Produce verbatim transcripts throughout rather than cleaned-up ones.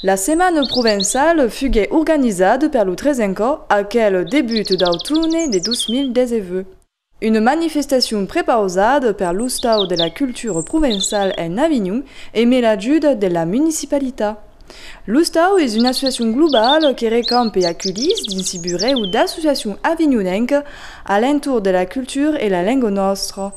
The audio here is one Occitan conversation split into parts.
La Setmana Provençala fuguèt organizada per lo tresen còp aquel debut d'autone de dos mil dètz-e-vuech. Una manifestacion prepausada per l'Ostau de la Cultura Provençala en Avinhon emé l'ajuda de la municipalitat. L'Ostau es una associacion globala que recampa e aculhís dins si burèus d'associacions avinhonencas a l'entorn de la cultura e la lenga nòstra.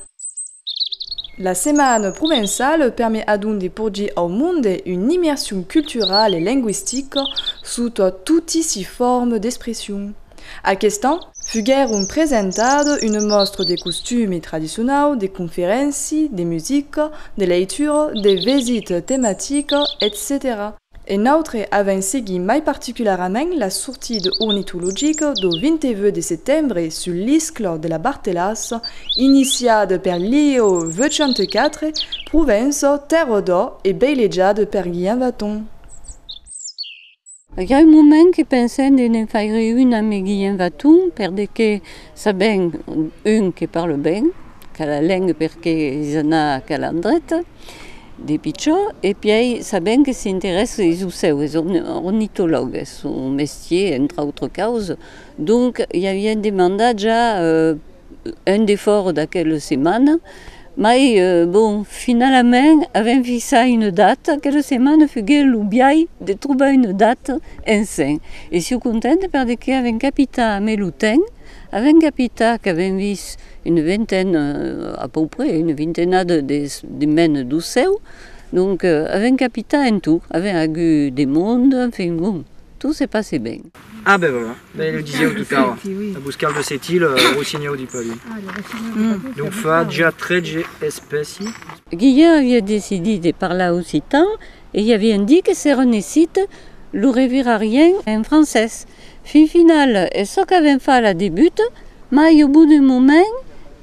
La Setmana Provençala permet adonc de porgir au monde una immersion culturala e lingüistica sota toti si formas d'expression. Aquest an, fuguèron presentadas una mòstra de costumi tradicionau, de conferéncias, de musica, de leitura, de visitas tematicas, etcetèra. E nautres avèm seguit mai particularament la sortida ornitologica dau vint-e-vuech de setembre sus l'iscla de la Bartelassa, iniciada per l'I O vuechanta quatre, Provença, Tèrra d'Òr e bailejada per Guilhem Vaton. I a un moment que pensem de ne'n faire un amb Guilhem Vaton, per de que sabem, un, que parla ben, qu'a la lenga perque es anat a Calandreta, de pichon, e pièi sabem que s'interèssa als aucèus, es orni-, ornitològ, es son mestier, entre autres causas. Donc, i aviam demandat ja, euh, un defòra d'aquela setmana, mai, euh, bon, finalament, avèm fixat una data, aquela setmana fuguèt lo biais de trobar una data ensems. E siáu contenta per de que avèm capitat amb lo temps, avèm capitat qu'avèm vist una vintena, euh, à peu près, una vintena de, de, de menas d'aucèus, donc, euh, avèm capitat en tot, avèm agut de monde, enfin, bon, tot se passa ben. Ah ben voilà, ben lo disiáu tot ara, a Boscal de Setilh, euh, Rossinhau du Palud. Donc fa ja tretze espècias. Guilhem aviá decidit de parlar occitan e i aviam dit que s'èra necite lo revirariam en francés. Fin finala, es çò qu'avèm fach a la debuta, mai au bout d'un moment,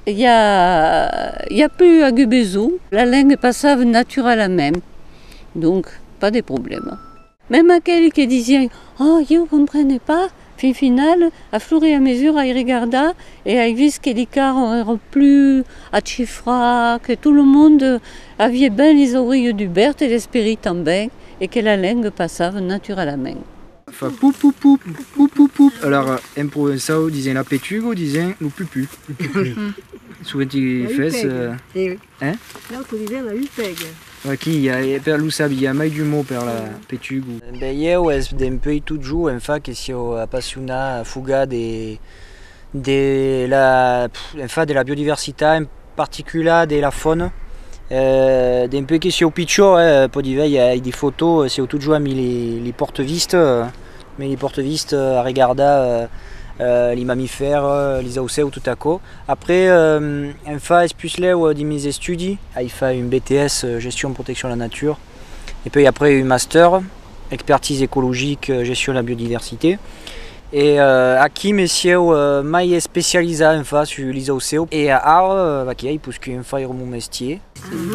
i a, i a plus agut besonh, la lenga passava naturalament, donc pas de problèma. Mème aqueli que disián: « Oh, ieu comprene pas », fin finala, a fur e a mesura ai regardat e ai vist que li caras èran plus achifrats, que tot lo monde aviá ben lis aurelhas dubèrtas e l'esperit tanben, e que la lenga passava naturalament. Fa pup, pup, pup, pup, pup, pup. Alors, euh, en provençau, disèm la petuga o disèm lo pupu? Sovent i fes, euh, Hein? Nautres disèm la upèga. Aquí, i a, e per lo sabi, i a mai d'un mot per la petuga. Ben, ieu es dempuèi totjorn, en fa, que siáu apassionat, afogat de, de la, pf, en fa, de la biodiversitat, en particular de la fauna. Euh, dempuèi que siáu pichon, eh, pòdi veire, ai de fòtos, eh, siáu totjorn amb li, li pòrta-vista, eh, amb li pòrta-vista, eh, a regardar, eh, eh, li mamifèrs, eh, lis aucèus, tot aquò. Après, euh, en fa es puslèu, euh, dins mes estudis, ai fa un B T S, euh, gestion protection de la nature, e puèi après un master, expertise écologique, euh, gestion de la biodiversité. E, euh, aquí me siáu, euh, mai especializat en fa sus lis aucèus. E ara, euh, vaquí, ai poscut en faire mon mestier.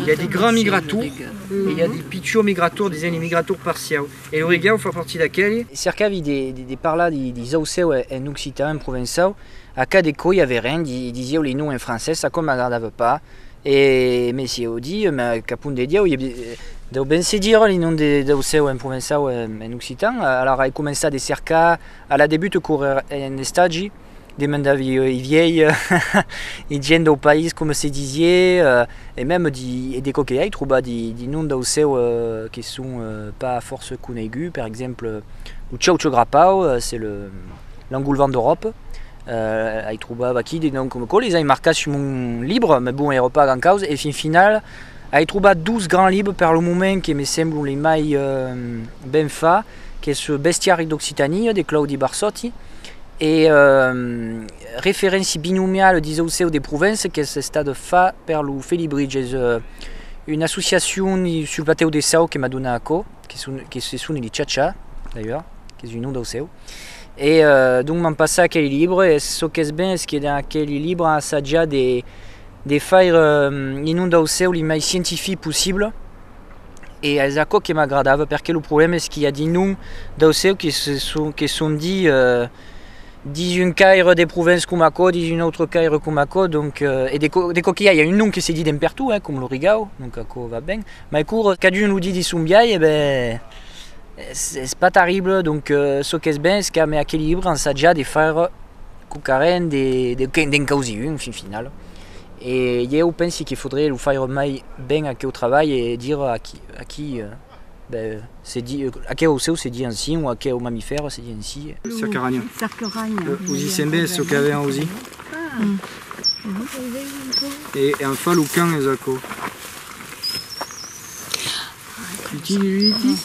I a de grands migrators e i a de pichons migrators, disèm de migrators parciaus. E lo regau fa partit d'aqueli. Cercavi de, de, de parlar de, de lis aucèus en, en occitan, en provençau. A cada còp i aviá ren, di-, disiáu li noms en francés, aquò m'agradava pas. E me siáu dit, ma capon de Dieu, i, deu ben se dire li noms de, d'aucèus en provençau, en, en occitan. Alara ai començat de cercar, a la debuta, quora èra en estagi, demandavi, eh, i vièlhs, i gents dau país, coma se disiá, eh, e mème di, e de còps que ai trobat di, di noms d'aucèus, eh, que son, eh, pas fòrça coneguts, per exemple, lo chau-chau grapau, eh, c'est le, l'engolvan d'Euròpa. Euh, ai trobat vaquí de noms coma aquò, les ai marcats sus mon libre, mas bon, èra pas grand causa, e fin finala, ai trobat dos grands libres per lo moment que me semblan li mai, euh, ben fach, qu'es Bestiari d'Occitania, de Claudi Barsotti, e, euh, Referéncia Binomial dis aucèus de Provença, qu'es estat fach per lo Felibritge, es, euh, una associacion sul platèu de Sau que m'a donat aquò, que son, que se son li Chacha, d'ailleurs, qu'es un nom d'aucèu. E, euh, donc, m'an passat aqueli libres, e çò qu'es ben es que dins aqueli libres an assajat de, de faire, euh, li noms d'aucèus li mai scientifics possible. E es aquò que m'agradava, perque lo problèma es qu'i a di noms d'aucèus que se son, que son dits, euh, dins un caire de Provença coma aquò, dins un autre caire coma aquò, donc, euh, e de còps, de còps qu'i a, i a un nom que se ditz d'en pertot, eh, coma lo rigau, donc aquò va ben. Mai quora cadun lo ditz di son biais, e ben, Es, es pas terrible, donc, euh, çò qu'es ben es qu'amé aquel libre ensajar de faire quauquarren de, de, d'en causir un, fin final. E ieu pensi que faudriá lo faire mai ben aqueu trabalh e dire aquí, aquí, euh, ben, se di, euh, aqueu aucèu se di ansin o aqueu mamifèr se di ansin. Cercaranha. Cercaranha. Euh, ausi sembla çò qu'avèm ausi. E, e enfin lo can es aquò. Petit, lui, petit.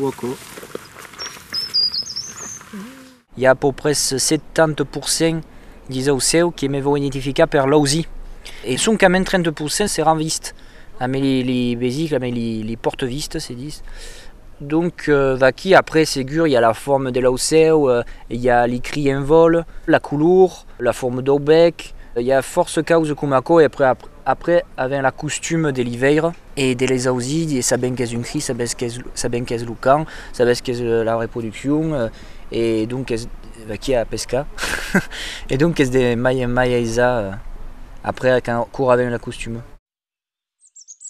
O aquò. I a a pauc près setanta per cent dis aucèus que me vau identificar per l'ausi. E soncament trenta per cent seràn vistes, amé li, li vesicles, amé li, li pòrtas vistas, se dis. Donc, euh, vaquí, après, segur, i a la forma de l'aucèu, euh, i a li cris en vòl, la color, la forma dau bèc, i a fòrça causas coma aquò, e après, après, après, avèm la costuma de li veire e de les ausir, e sabèm qu'es un cri, sabèm qu'es, sabèm qu'es lo can, sabèm qu'es, euh, la reproduccion, euh, e donc es, vaquí a pescar. E donc es de mai en mai aisat, euh, après, quand, quora avèm la costuma.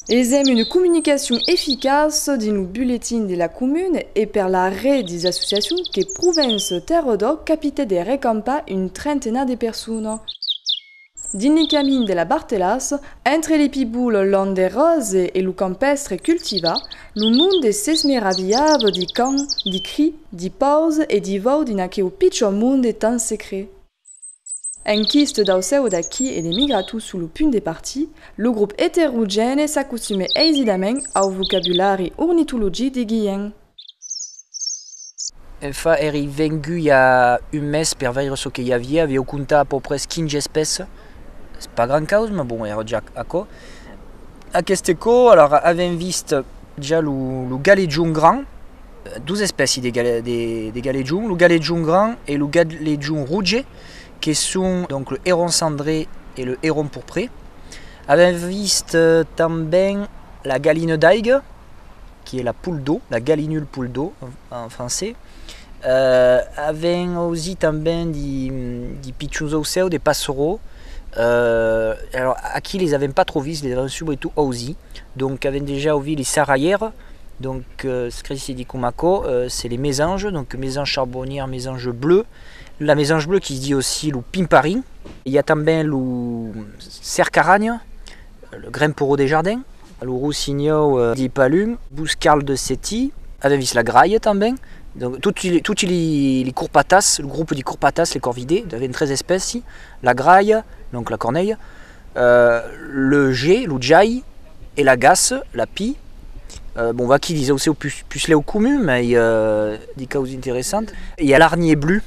Esèm una comunicacion eficaça dins lo bulletin de la comuna e per la ret dis associacions que Provença Tèrra d'Òc capitèt de recampar un trentenat de personas. Dins li camins de la Bartelassa, entre li pibolas, l'Anderòse e lo campèstre cultivat, lo monde s'esmeravilhava di cants, di cris, di pausas e di vòus dins aqueu pichòt monde tan secret. Enquista d'aucèus d'aquí e de migrators sus lo punt de partir, lo grop eterogène s'acostuma aisidament au vocabulari ornitologic de Guilhèm. Enfin, èri vengut i a un mes per veire çò que i aviá, aviáu comptat a pauc près quinze espècias, es pas grand causa, mas bon, èra ja aquò. Aqueste còp, alors, avèm vist ja lo, lo galejon grand, dos espècias de gale-, de, de galejon, lo galejon grand e lo galejon roge, que son donc le héron cendré e le héron pourpré. Avèm vist, euh, tanben la galina d'aiga, qui est la poule d'eau, la gallinule poule d'eau en, en français. Euh, avèm ausit tanben di, di pichons aucèus, de passaròus. Euh, alors, aquí les avèm pas tròp vist, les avèm subretot ausit. Donc, avèm dejà auvit li sarralhèras. Donc, euh, se cresi di coma aquò, euh, c'est les mésanges. Donc, mésange charbonnière, mésange bleu. La mésange bleu qui se dit aussi lo pimparin. I a tanben lo cercaranha, le grimpaureau de jardin, lo rossinhòu, euh, di Palum, boscarl de setin, avèm vist la gralha tanben. Donc, toti, toti li, li corpatas, lo grop di corpatas, les corvidés, avèm tres espècias, la gralha, donc la cornelha, euh, le ger, lo jai, e la gaça, la pie. Euh, bon, vaquí dis aucèus pus, puslèu comuns, mai, euh, di causas interessantas. E i a l'arnier blu,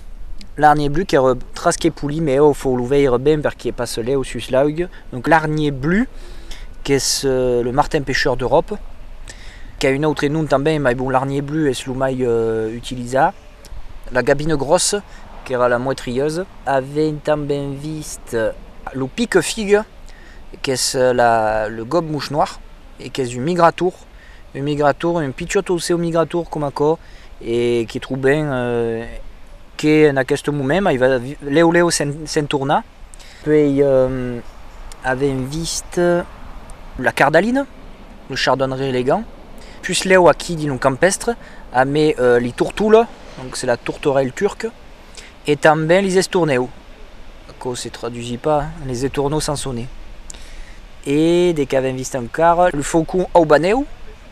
l'arnier blu qu'èra tras que polit, mai, euh, fau lo veire ben perque passa lèu sus l'aiga. Donc l'arnier blu, qu'es, euh, le martin pêcheur d'Europe, qu'a un autre nom tanben, mai bon, l'arnier blu es lo mai, euh, utilizat. La gabina gròssa, qu'èra la moitrieuse. Avèm tanben vist lo pica-figa, qu'es la, le gobe-mouche noire, e qu'es un migrator, un migrator, un pichòt aucèu migrator coma aquò, e que trobèm, euh, que en aqueste moment, mai va vi-, lèu lèu se'n, se'n tornar. Puèi, euh, avèm vist la cardalina, le chardonneret élégant, puslèu aquí dins lo campèstre, amé, euh, li tortolas, donc c'est la tourterelle turque, e tanben lis estornèus. Aquò se tradusit pas, hein, les étourneaux s'en sont nés. E de qu'avèm vist encara? Le faucon aubanèu,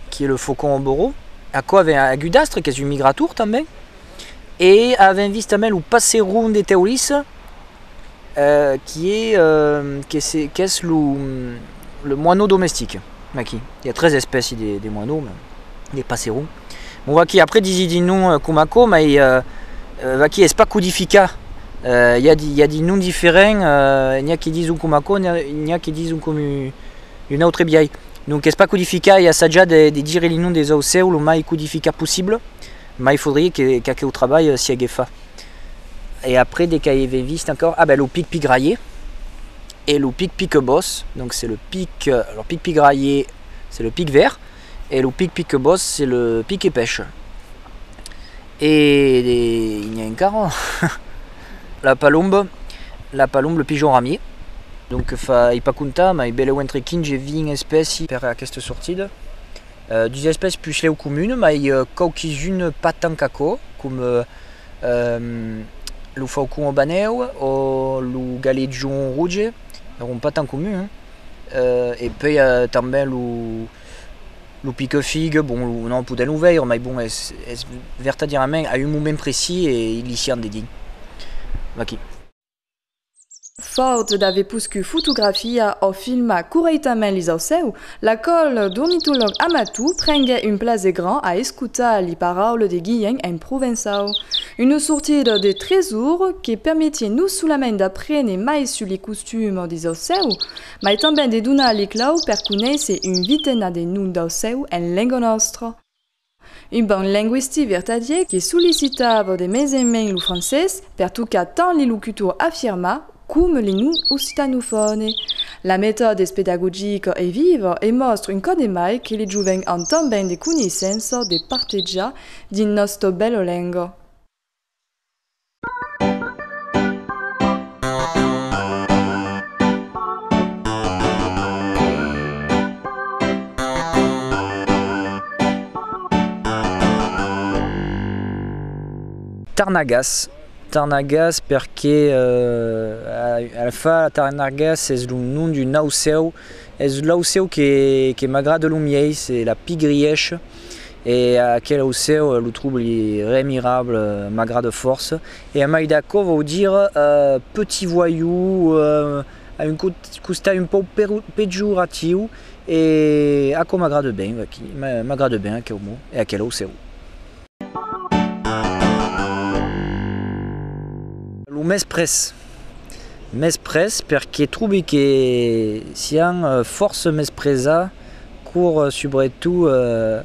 qui est le faucon au bourreau. Aquò avèm agut d'astre, qu'es un migrator tanben. E avèm vist tanben lo passeron de Teulissa, euh, qui est, euh, que se, qu'es lo, le moineau domestique. Aquí. I a tres espècias de, de moineau, mai de passeron. Bon, vaquí, après, disi di noms, euh, coma aquò, mai, euh, euh, vaquí, es pas codificat. Euh, i a di, i a di noms diferents, euh, n'i a que dison coma aquò, n'i a, n'i a que dison coma un, un autre biais. Donc, es pas codificat e assajatz de, de dire li noms des aucèus lo mai codificat possible, mai faudriá que, qu'aqueu trabalh, euh, siague fach. E après, de qu'avèm vist encara? Ah ben, lo pic pigralhèr e lo pic pica-bòsc. Donc, c'est le pic, euh, alors, pic pigralhèr, c'est le pic vert, e lo pic pica-bòsc, c'est le pic-épêche. E, e n'i a encara. La palomba, la palomba, le pigeon ramier. Donc, fau pas comptar, mai belèu entre quinze e vint espècias per aquesta sortida. Euh, dus espècias puslèu comunas, mai, euh, quauquis-unas pas tant qu'aquò, coma, euh, euh, lo faucon aubanèu o lo galejon roge, èran pas tant comuns, hein. Euh, e puèi, euh, tanben lo, lo pica-figa, bon, lo, non, podèm lo veire, mai bon, es, es vertadièrament a un moment precís e li siam dedins. Vaquí. Fòrt d'aver poscut fotografiar o filmar corrèctament lis aucèus, la còla d'ornitològs amators prenguèt un plaser grand a escotar li paraulas de Guilhèm en provençau. Una sortida de tres oras que permetiá non solament d'aprene mai sus li costumas dis aucèus, mai tanben de donar li claus per conéisser un vitenat de noms d'aucèus en lenga nòstra. Un banc lingüistic vertadièr que sollicitava de mens en mens lo francés per tocar tant li locutors afirmats coma li non-occitanofònes. La metòda es pedagogica e viva e mòstra un còp de mai que li jovents an tanben de coneissenças de partejar dins nòsta bèla lenga. Tarnagas. Tarnagas perque, euh, a, a la fin, Tarnagas es lo nom d'un aucèu. Es l'aucèu que, que m'agrada lo mièis, es la pigriècha. E aquel aucèu, lo tròbi remirable, m'agrada fòrça. E a mai d'aquò vòu dire, euh, petit voyou, euh, a un co-, costat un pauc peru-, pejoratiu, e aquò m'agrada ben, vaquí, m'a-, m'agrada ben aqueu mot e aquel aucèu. Lo mesprés. Mesprés, perque tròbi que siam, eh, fòrça mespresats, quora, eh, subretot, eh,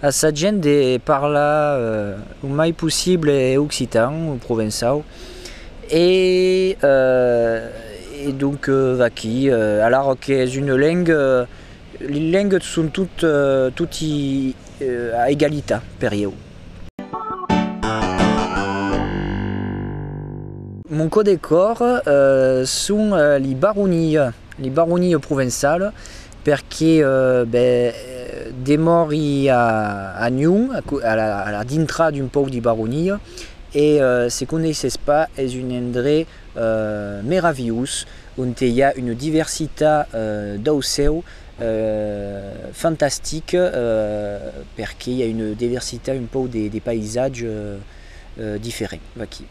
assagem de parlar, eh, lo mai possible occitan o provençau. E, eh, e donc, eh, vaquí, eh, alara qu'es una lenga, eh, li lengas son tot, eh, toti, eh, a egalitat per ieu. Mon còp de còr, eh, son, eh, li baronilhas, li baronilhas provençalas, perque, eh, ben, eh, demòri a, a Nyon, a co-, a la, a la dintrada d'un pauc di baronilhas, e, eh, se coneisses pas, es un endrech, eh, meravilhós, onte i a una diversitat, eh, d'aucèus, eh, fantastica, eh, perque i a una diversitat un pauc de, de païsatges, eh, eh, diferents, vaquí.